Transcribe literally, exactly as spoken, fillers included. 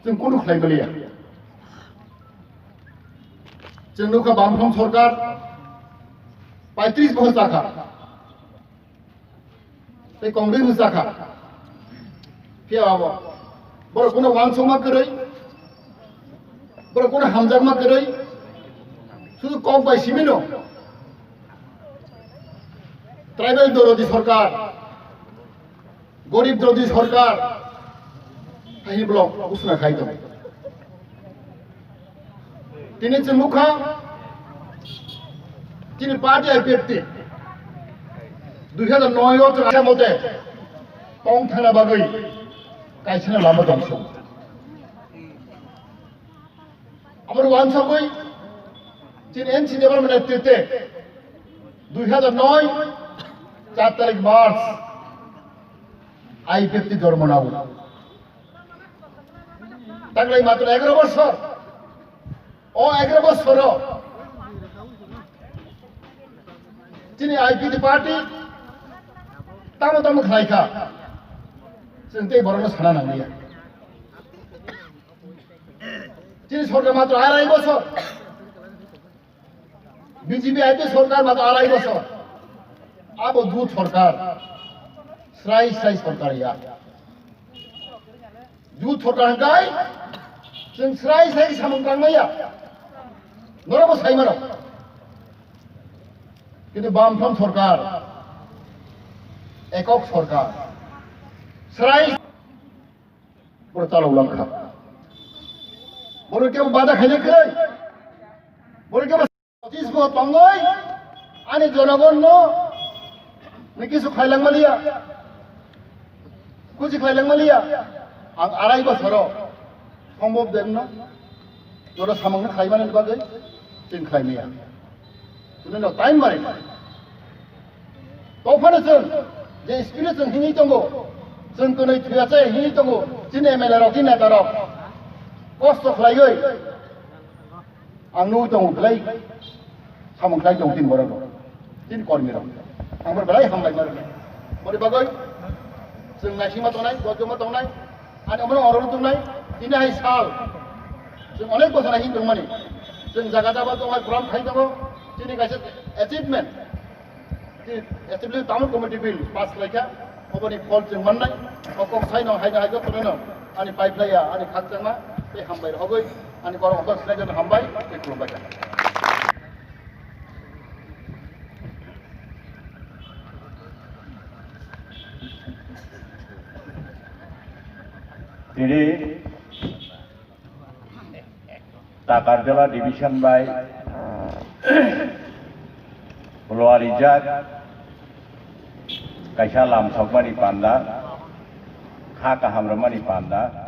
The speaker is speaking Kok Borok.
Chwng kunu khlai maliya. Chwng nukha Bamfront sorkar paitris bohor chakha. Tei Congress ni chakha. Phiya abo. Borok kunu wansukma kwrwi. Borok kunu hamjakma kwrwi. Sudu kok bai simino. Tribal dorodi sorkar. Gorib dorodi sorkar. Hai block usna khai tong. Tini chwng nukha, chini party I P F T dui hazar noi o chwng mote tong thangna bagwi kaisano lama tongso. Aboni wansugwi chini N C development activity dui hazar noi char tarik March I P F T jormo nago. Taklai matro egaro bosor. O egaro bosoro chini I P F T party tamo tamo khlaikha. Chwng tei borokno sana nangliya. Chini sorkar matro arai bosor. B J P I P sorkar matro arai bosor. Abo jut sorkar. Srai srai sorkar ya. Jut sorkar hwnkhe chwng srai srai samung tangmaya. Norokbo saimano. Kintu Bamfront sorkar, ekok sorkar, srai borok chalok langkha. Borok kebo bada khaina kwrwi. Borok kebo Notice bo tongwi ani jonogonno ni kisu khailangmaliya, kuchi khailangmaliya. Ang arai bosoro Sambhav Debno jora samangno khlaimani bagwi chwng khlaimaya. Chwngno time mari. Tophano chwng je spirit chwng hini tongo, chwng kwnwi thuya chai hini tongo, chini M L A rok, chini neta rok kosto khlaiwi. Ang nugwi tongo belai samung khlai tongo tini borok rok, tini kormi rok. Ang boro belai hambai ma rwkha. Boni bagwi chwng naisingma tongnai, gojokma tongnai, ani omono oro tongnai, tini hai sal. Chwng onek bosor hai tongmani. Chwng jaga jaga tongnai program khai tongo, tini kaisa achievement. Assembly Tamil Committee bill pass khlaikha, oboni phol chwng mannai, o kok saino haino hai jotono ani paiplaiya, ani khakchangma tei hambai rogwi ani borok hokol sinai joto hambai tei khulumbai kha. Tini Takarjala division bai luarijak kaisa lamsokmani panda, kha kaham rwmani panda,